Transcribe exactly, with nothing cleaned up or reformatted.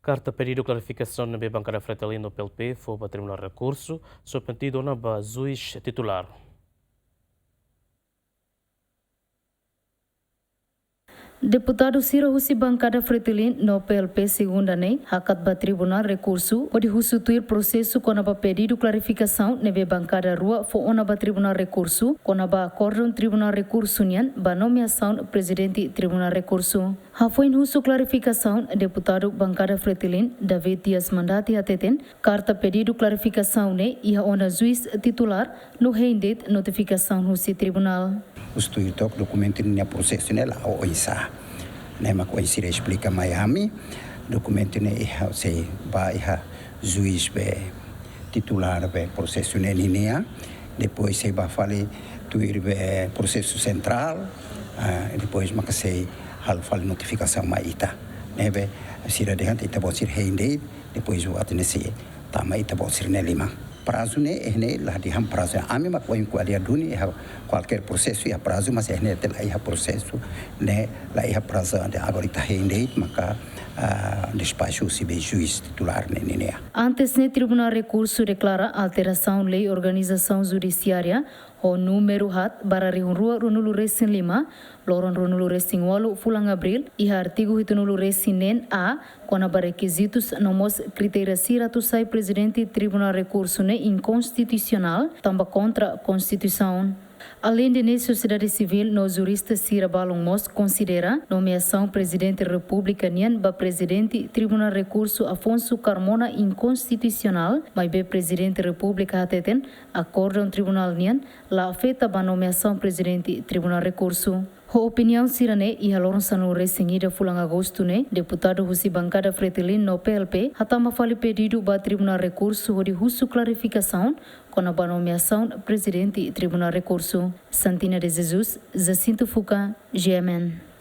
Karta pedidu klarifikasaun ne'ebé bankada Fretilin no P L P fó ba Tribunál Rekursu, sob pedidu ona ba juís titulár. Deputadu sira husi bankada Fretilin no P L P segunda ne'e hakat ba Tribunál Rekursu hodi husu tuir prosesu kona-ba pedidu klarifikasaun ne'ebé bankada rua fó ona ba Tribunál Rekursu kona-ba akórdon Tribunál Rekursu nian ba nomeasaun Prezidente Tribunál Rekursu. Hafoin husu klarifikasaun, deputadu bankada Fretilin, David Dias Mandati hateten, karta pedidu klarifikasaun ne'e iha ona juís titulár no hein de'it notifikasaun husi tribunál. Husu tuir took dokumentu nia prosesu ne'e la'o oinsá. Ne'e mak ohin sira esplika mai ami, dokumentu ne'e iha, sei ba iha juís be titulár be prosesu ne'e ninia. Depois sei ba fali tuir be prosesu sentrál, ah, depois maka sei halo fali notifikasaun mai ita. Ne'ebé sira dehan ita-boot sira hein de'it, depois buat ne'e sei tama ita-boot sira-nia liman. Prazu ne'e, eh, ne'e la dehan prazu. Ami mak ohin ko'alia duni iha kualkér prosesu iha prazu, mas eh, ne'e la iha prosesu, ne'e la iha prazu. Entaun agora ita hein de'it maka, ah, despaxu husi be juís titulár ne'e ninia. Antes ne'e Tribunál Rekursu deklara alterasaun Lei Organizasaun Judisiária ho númeru haat barra rihun rua ruanulu resin lima, loron ruanulu resin ualu fulan Abríl, iha artigu hitunulu resin neen A, kona-ba rekizitus no mós kritéria sira atu sai Prezidente Tribunál Rekursu ne'e inkonstitusionál, tanba kontra Konstituisaun. Aleinde ne'e, sosiedade sivíl no jurista sira balun mós konsidera nomeasaun Prezidente Repúblika nian ba Prezidente Tribunál Rekursu Afonso Carmona inkonstitusionál, maibé Prezidente Repúblika hateten, akórdon tribunál nian la afeta ba nomeasaun Prezidente Tribunál Rekursu. Ho opiniaun sira-ne'e, iha loron sanulu resin ida fulan Agostu ne'e, deputadu husi bankada Fretilin no P L P hatama fali pedidu ba Tribunál Rekursu hodi husu klarifikasaun kona-ba nomeasaun Prezidente Tribunál Rekursu. Santina de Jesus, Jacinto Fuca, G M N.